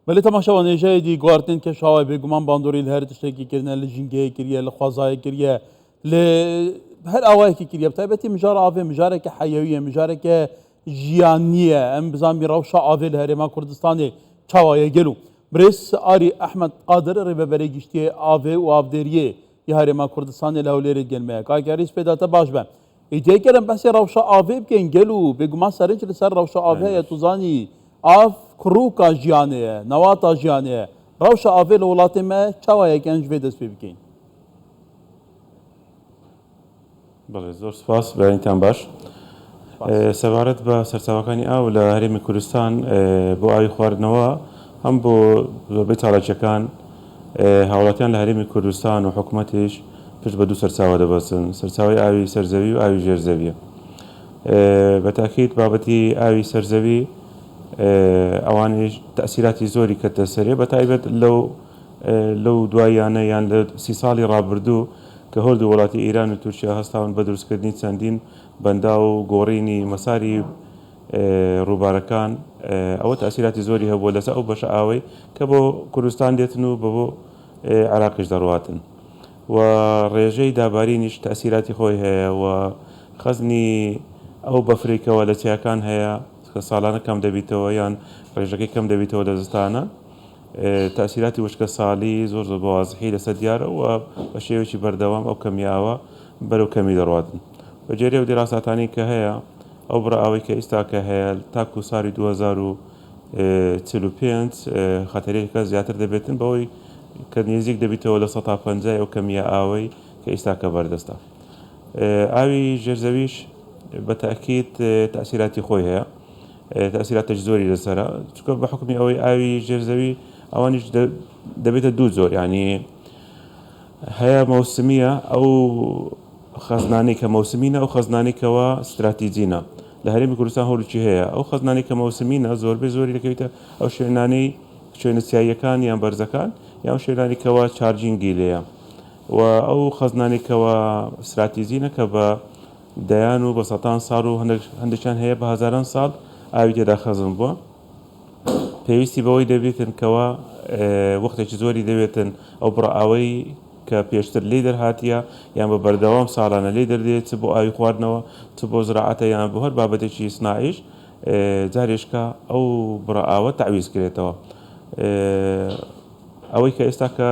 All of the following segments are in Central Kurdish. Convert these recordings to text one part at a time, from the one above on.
بەلێ تەماشاوان هێژایە دی گوارتن کەشهەوای بێگومان باندۆری لە هەر تشتێکی کردنە لە ژینگەیە کریە لە خوازایە کریە لە هەر ئاوایەکی کریە بەتایبەتی مژار ئاڤێ مژارێکە حەیەویە مژارێکە ژیانیە ئەم بزانبی ڕەوشە ئاڤێ لە هەرێما کوردستانێ چاوایە گەل و برێز ئاری ئەحمەد قادر ڕێڤەبەرێ گشتیێ ئاڤێ و ئاڤدێریێ ی هەرێما کوردستانێ لە هەولێرێ گەلمەیە کاک یاریس پێداتە باش بە ئیدی ئەگەر ئەم بەحسی ڕەوشە ئاڤێ بکەین گەل و بێگومان سەرنج لەسەر ڕەوشە ئاڤ هەیە توزانی ئاڤ کڕوکا ژیانێیە نەواتا ژیانێیە ڕەوشە ئاڤێ لە وڵاتێ مە چاوایە کە ئەم ژ ڤێ دەست پێ بکەین؟ بەڵێ زۆر سپاس بەیانیتان باش. سەبارەت بە سەرچاوەکانی ئاو لە هەرێمی کوردستان بۆ ئاوی خواردنەوە هەم بۆ زۆربەی چالاکیەکان هاوڵاتیان لە هەرێمی کوردستان و حکومەتیش پشت بە دوو سەرچاوە دەبەستن، سەرچاوەی ئاوی سەرزەوی و ئاوی ژێر زەویە. بە تاکید بابەتی ئاوی سەرزەوی ئەوانیش تەئسیراتی زۆری کردە سەرێ بە تایبەت لەو لەو دواییانە یان لە سی ساڵی ڕابردوو کە هەردوو وڵاتی ئیران و تورکیا هەستاون بە دروستکردنی چەندین بەنداو و گۆڕینی مەساری ڕووبارەکان ئەوە تەئسیراتی زۆری هەبووە لەسەر ئەو بەشە ئاوەی کە بۆ کوردستان دێتن و بە بۆ عێراقیش دەڕواتن و ڕێژەی دابارینیش تەئسیراتی خۆی هەیە و خەزنی ئەو بەفرەی کەوا لە چیاکان هەیە کە ساڵانە کەم دەبیتەوە یان ڕێژەکەی کەم دەبیتەوە لە زستانە تەئسیراتی وشکە ساڵی زۆر زۆر بە وازحی لەسەر دیارە و بە شێوەیەکی بەردەوام ئەو کەمی ئاوە بەرەو کەمی دەڕواتن بە گوێرەی ئەو دیراساتانەی کە هەیە ئەو بڕە ئاوەی کە ئیستاکە هەیە تاکو ساڵی 2045 خەتەرێکە زیاتر دەبێتن بەوەی کە نێزیک دەبیتەوە لە سەتا پەنجای ئەو کەمیە ئاوەی کە ئیستاکە بەردەستە. ئاوی ژێرزەویش بە تەئکید تەئسیراتی خۆی هەیە تەئسیراتێکی زۆری لەسەرە چونکە بە حوکمی ئەوەی ئاوی ژێرزەوی ئەوانیش دەبێتە دوو جۆر یانی هەیە مەوسمیە ئەو خەزنانەی کە مەوسمینە ئەو خەزنانەی کەوا ستراتیجینە لە هەرێمی کوردستان هەوڵێکی هەیە ئەو خەزنانەی کە مەوسمینە زۆربەی زۆری دەکەویتە ئەو شوێنانەی شوێنە چیاییەکان یان بەرزەکان یان شوێنانی کەوا charging ی لێیە و ئەو خەزنانەی کەوا ستراتیجینە کە بە دەیان و بە سەتان ساڵ و هەندێکیان هەیە بە هەزاران ساڵ ئاوی تێدا خەزن بووە پێویستی بەوەی دەبێتن کەوا وەختێکی زۆری دەوێتن ئەو بڕە ئاوەی کە پێشتر لێی دەرهاتیە یان بە بەردەوام ساڵانە لێی دەردێت چ بۆ ئاوی خواردنەوە چ بۆ زراعەتە یان بۆ هەر بابەتێکی سناعیش جارێشکە ئەو بڕە ئاوە تەعویز کرێتەوە ئەوەی کە ئێستا کە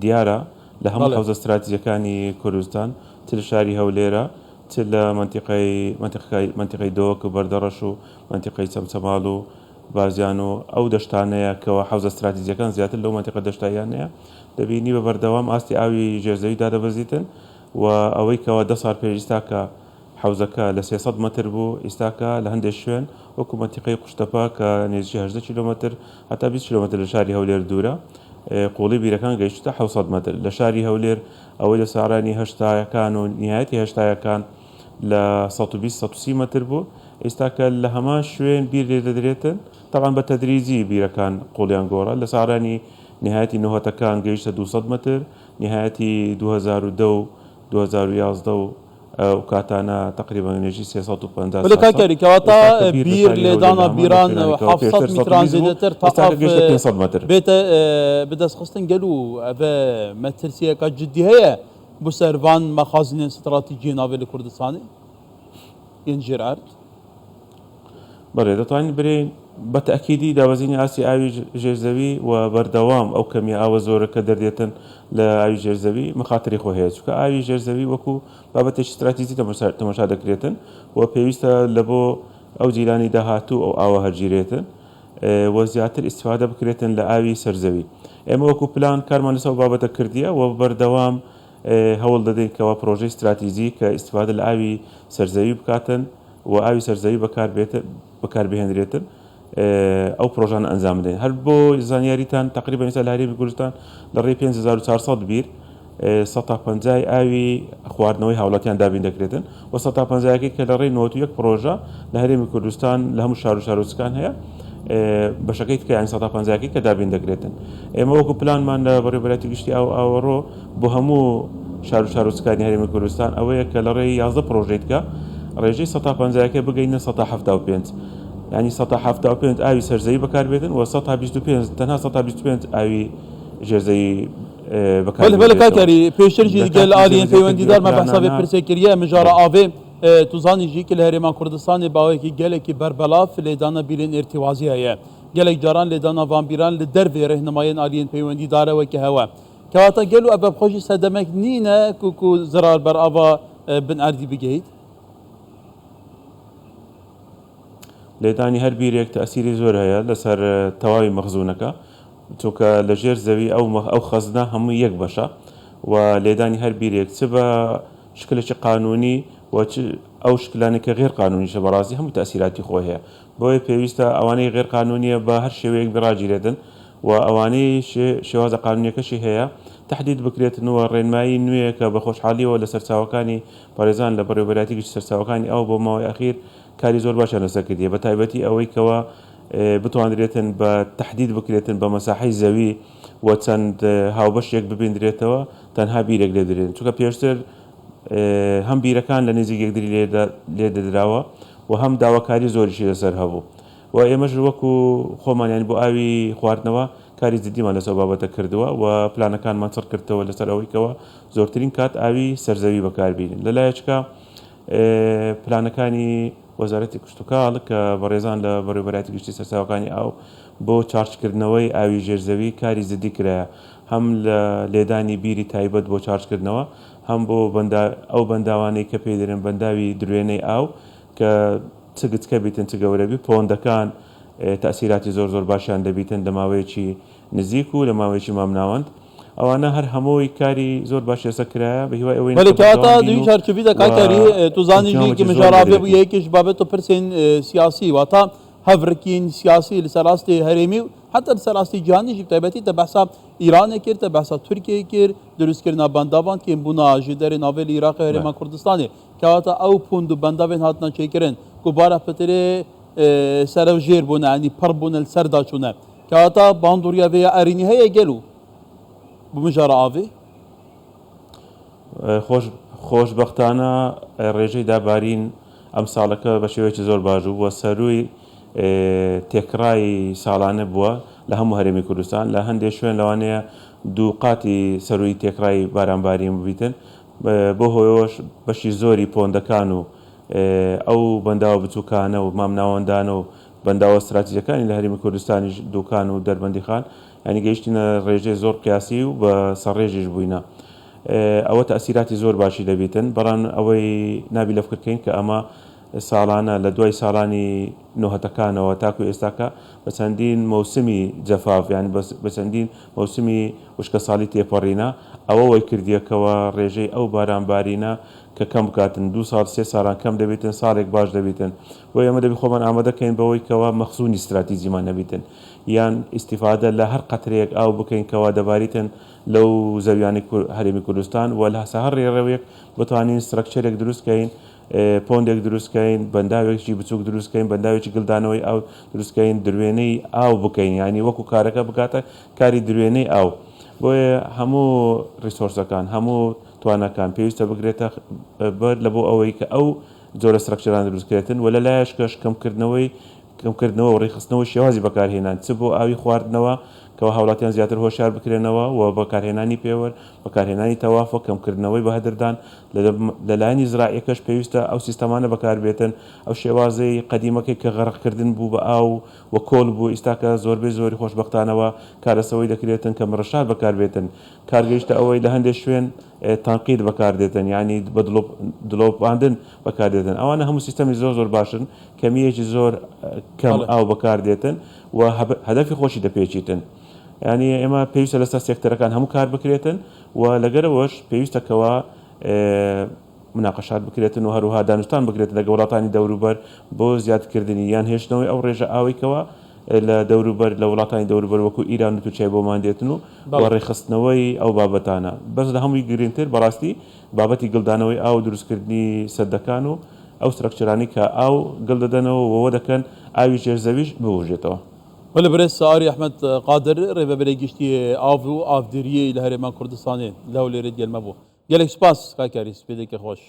دیارە لە هەموو حەوزە ستراتیجەکانی کوردستان چ لە شاری هەولێرە چ لە مەنتیقەی مەنتیقەی دۆک و بەردەڕەش و مەنتیقەی چەمچەماڵ و بازیان و ئەو دەشتانەیە کەوا حەوزە ستراتیجیەکان زیاتر لەو مەنتیقە دەشتاییانەیە دەبینی بە بەردەوام ئاستی ئاوی ژێرزەوی دادەبەزیتن و ئەوەی کەوا دە ساڵ پێش ئیستاکە حەوزەکە لە 300 مەتر بوو ئیستاکە لە هەندێک شوێن وەکو مەنتیقەی قوشتەپە کە نێزیکی 18 کیلۆمەتر هەتا 20 کیلۆمەتر لە شاری هەولێر دوورە قوڵی بیرەکان گەیشتە 700 مەتر لە شاری هەولێر ئەوەی لە ساڵانی هەشتایەکان و نیهایەتی هەشتایەکان لە 120 130 مەتر بوو ئیستا کە لە هەمان شوێن بیر لێ دەدرێتن تەبعەن بە تەدریجی بیرەکان قوڵیان گۆڕا لە ساڵانی نهایەتی نەوەتەکان گەیشتە 200 مەتر نهایەتی 2010 و 2011 و ئەو کاتانە تقریبا نێژی 350 بەلێ کاک یاری کەواتە بیر لێدانا بیران 700 میتران زێدەتر تا ئاف بێتە بدەستخستن گەل و ئەڤ مەترسیەکە جدی هەیە بۆ سەر ڤان مەخازنێن ستراتیجیێ ناڤێ لە کوردستانێ yên ژێر ئەرد؟ بەڵێ دەتوانین برێین بە تەئکیدی دابەزینی ئاستی ئاوی ژێر زەوی و بەردەوام ئەو کەمیە ئاوە زۆرە کە دەردێتن لە ئاوی ژێر زەوی مخاتری خۆی هەیە چونکە ئاوی ژێر زەوی وەکو بابەتێکی ستراتیجی تەماشا دەکرێتن و پێویستە لە بۆ ئەو جیلانی داهاتوو ئەو ئاوە هەرگیرێتن و زیاتر ئیستفادە بکرێتن لە ئاوی سەرزەوی ئێمە وەکو پلان کارمان لەسەر ئەو بابەتە کردیە و بەردەوام هەوڵ دەدەین کەوا پرۆژەی ستراتیجی کە ئیستفادە لە ئاوی سەرزەوی بکاتن و ئاوی سەرزەوی بەکاربهێنرێتن ئەو پرۆژانە ئەنجام بدەین. هەر بۆ زانیاریتان تەقریبەن ئێستا لە هەرێمی کوردستان لە ڕێی 5400 بیر سەتا پەنجای ئاوی خواردنەوەی هاوڵاتیان دابین دەکرێتن و سەتا پەنجایەکەی کە لە ڕێی 91 پرۆژە لە هەرێمی کوردستان لە هەموو شار و شارۆچکان هەیە بەشەکەی تکە یانی سەتا پەنجایەکەی کە دابین دەکرێتن. ئێمە وەکو پلانمان لە بەڕێوەبەرایەتی گشتی ئاو ئاوەڕۆ بۆ هەموو شار و شارۆچکانی هەرێمی کوردستان ئەوەیە کە لە ڕێی 11 پرۆژەی تکە ڕێژەی سەتا پەنجایەکە بگەینە سەتا 75. یانی 75% ئاوی سەرزەوی بەکاربێتن و 25% تەنها 25% ئاوی ژێرزەوی بەکار بەلێ بەلێ کاک بێنرێتەوە. یاری پێشتر ژی لە گەل کاتی ئالیەن جێبەجێکردنی ئەو پەیوەندیدار مە بەحسا ڤێ پلانانە پرسێ کریە مژارا ئاڤێ تو زانی ژی ک لە هەرێما کوردستانێ باوەیەکی گەلێکی بەربەلاف لێدانە بیرێن ئێرتیوازی هەیە گەلێک جاران لێدانا ڤان بیران لە دەرڤێ رێهنمایێن ئالیەن پەیوەندیدارە وەکی هەوە کەواتە گەل و ئەڤە بخۆ ژی سەدەمەک نینە کو کو زرار بەر ئاڤا بن ئەردی بگەیت؟ لێدانی هەر بیرێک تەئسیری زۆر هەیە لەسەر تەواوی مەخزونەکە چونکە لە ژێر زەوی ئەو ئەو خەزنە هەمووی یەک بەشە و لێدانی هەر بیرێک چ بە شکلێکی قانونی و چ ئەو شکلانەی کە غێر قانونیشە بەڕاستی هەموو تەئسیراتی خۆی هەیە بۆیە پێویستە ئەوانەی غێر قانونیە بە هەر شێوەیەک بڕاگیرێتن و ئەوانەی شێوازە قانونیەکەشی هەیە تەحدید بکرێتن و ڕێنمایی نوێ کە بە خۆشحاڵیەوە لە سەرچاوەکانی بەڕێزان لە بەڕێوەبەرایەتی گشتی سەرچاوەکانی ئاو بۆ ماوەی ئەخیر کاری زۆر باشیان لەسەر کردیە بە تایبەتی ئەوەی کەوا بتواندرێتن بە تەحدید بکرێتن بە مەساحەی زەوی و چەند هاوبەشێک ببیندرێتەوە تەنها بیرێک لێ بدرێن چونکە پێشتر هەم بیرەکان لە نزیک یەکدری لێ دەدراوە و هەم داواکاری زۆریشی لەسەر هەبوو و ئێمەش وەکو خۆمان یانی بۆ ئاوی خواردنەوە کاری جدیمان لەسەر بابەتە کردووە و پلانەکانمان چڕ کردەوە لەسەر ئەوەی کەوا زۆرترین کات ئاوی سەرزەوی بەکاربینین لەلایەکە پلانەکانی وەزارەتی کشتوکاڵ کە بەڕێزان لە بەڕێوەبەرایەتی گشتی سەرچاوەکانی ئاو بۆ چارجکردنەوەی ئاوی ژێر زەوی کاری جدی کرایە هەم لە لێدانی بیری تایبەت بۆ چارجکردنەوە هەم بۆ ئەو بەنداوانەی کە پێی دەرێن بەنداوی دروێنەی ئاو کە چ گچکە بیتن چ گەورە بی پۆندەکان تەئسیراتی زۆر زۆر باشیان دەبیتن لە ماوەیەکی نزیک و لە ماوەیەکی مامناوەند ئەوانە هەر هەمووی کاری زۆر باشی لەسەر کرایە بە هیوای ئەوەین بەلێ کە کەواتە بەردەوام بین دوی و چارچووی دە و کاک یاری تو زانی ژی ک ئیهتیمامێکی زۆر مژارا ڤێ بدرێتن. بوو یەکیش بابەت و پرسێن سیاسی واتا هەڤرکین سیاسی لەسەر ئاستی هەرێمی و حەتا لەسەر ئاستی جیهانی ژی بتایبەتی تە بەحسا ئیرانێ کرد تە بەحسا تورکیەی کرد دروستکردنا بەنداڤان کێم بوونا ژێدەرێ ناڤێ لە ئیراقێ هەرێما کوردستانێ کەواتە ئەو پوند و بەنداڤێن هاتنە چێکردن کو بارە پترێ سەرەو ژێر بوونە ینی پڕ بوونە لەسەر داچوونە کەواتە باندوریە ڤێ یا ئەرینی هەیە گەلو بۆ مژارە ئاڤێ؟ خۆش خۆشبەختانە ڕێژەی دابارین ئەمساڵەکە بە شێوەیەکی زۆر باش بوو و سەرووی تێکڕای ساڵانە بووە لە هەموو هەرێمی کوردستان لە هەندێک شوێن لەوانەیە دوو قاتی سەرووی تێکڕای بارانبارین ببیتن بۆ هۆیەوەش بەشی زۆری پۆندەکان و ئەو بەنداوە بچووکانە و مامناوەندانە و بەنداوە ستراتیجەکانی لە هەرێمی کوردستانیش دوکان و دەربەندیخان یانی گەیشتینە ڕێژەی زۆر قیاسی و بە سەرڕێژیش بووینە ئەوە تەئسیراتی زۆر باشی دەبیتن بەڵام ئەوەی نابی لەفکر کەین کە ئەمە ساڵانە لە دوای ساڵانی نۆهەتەکانەوە تاکو ئێستاکە بە چەندین مەوسمی جەفاف یانی بە چەندین مەوسمی وشکەساڵی تێپەڕینە ئەوە وای کردیە کەوا ڕێژەی ئەو باران بارینە کە کەم بکاتن دوو ساڵ سێ ساڵان کەم دەبیتن ساڵێک باش دەبیتن بۆیە ئێمە دەبی خۆمان ئامادە کەین بەوەی کەوا مەخزونی ستراتیجیمان هەبیتن یان ئیستیفادە لە هەر قەترەیەک ئاو بکەین کەوا دەباریتن لەو زەویانەی هەرێمی کوردستان و لە هەر ڕێڕەوێک بتوانین structure ێک دروست کەین pond ێک دروست کەین، بەنداوێکی بچووک دروست کەین، بەنداوێکی گلدانەوەی ئاو دروست کەین، دروێنەی ئاو بکەین، یانی وەکو کارەکە بکاتە کاری دروێنەی ئاو. بۆیە هەموو resource ەکان، هەموو تواناکان پێویستە بگرێتە بەر لە بۆ ئەوەی کە ئەو جۆرە structure انە دروست کرێتن و لە لایەشکەش کەمکردنەوەی کەمکردنەوە و ڕێکخستنەوەی شێوازی بەکارهێنان چ بۆ ئاوی خواردنەوە کەوا هاوڵاتیان زیاتر هۆشیار بکرێنەوە و بەکارهێنانی پێوەر، بەکارهێنانی تەواف و کەمکردنەوەی بەهەدردان، لە لایەنی زراعیەکەش پێویستە ئەو سیستەمانە بەکاربێتن، ئەو شێوازەی قەدیمەکەی کە غەرقکردن بوو بە ئاو و کۆل بوو ئیستاکە زۆربەی زۆری خۆشبەختانەوە کارەسەوەی دەکرێتن کە مڕشات بەکاربێتن کار گەیشتە ئەوەی لە هەندێک شوێن تەنقیت بەکاردێتن یانی بە دڵۆپ دڵۆپاندن بەکاردێتن ئەوانە هەموو سیستەمی زۆر زۆر باشن کەمییەکی زۆر کەم ئاو بەکاردێتن و هەدەفی خۆشی دەپێکیتن یانی ئێمە پێویستە لەسەر سێکتەرەکان هەموو کار بکرێتن و لەگەرەوەش پێویستە کەوا مناقەشات بکرێتن و هەروها دانوستان بکرێتن لەگە وڵاتانی دەوروبەر بۆ زیادکردنی یان هێشتنەوەی ئەو ڕێژە ئاوەی کەوا لە دەوروبەر لە وڵاتانی دەوروبەر وەکو ئیران و تورکیای بۆمان دێتن و و ڕێکخستنەوەی ئەو بابەتانە بەس لە هەمووی گرنگتر بەڕاستی بابەتی گلدانەوەی ئاو و دروستکردنی سەدەکان و ئەو structure انەی کە ئاو گل دەدەنەوە و وە دەکەن ئاوی ژێر زەویش ببوژێتەوە. بەلێ برێز ئاری ئەحمەد قادر رێڤەبەرێ گشتی ئاڤ و ئاڤدێریی لە هەرێما کوردستانێ لە هەولێرێ دیەل مە بوو. گەلێک سپاس کاک ئاری سپێدێکێ خوەش.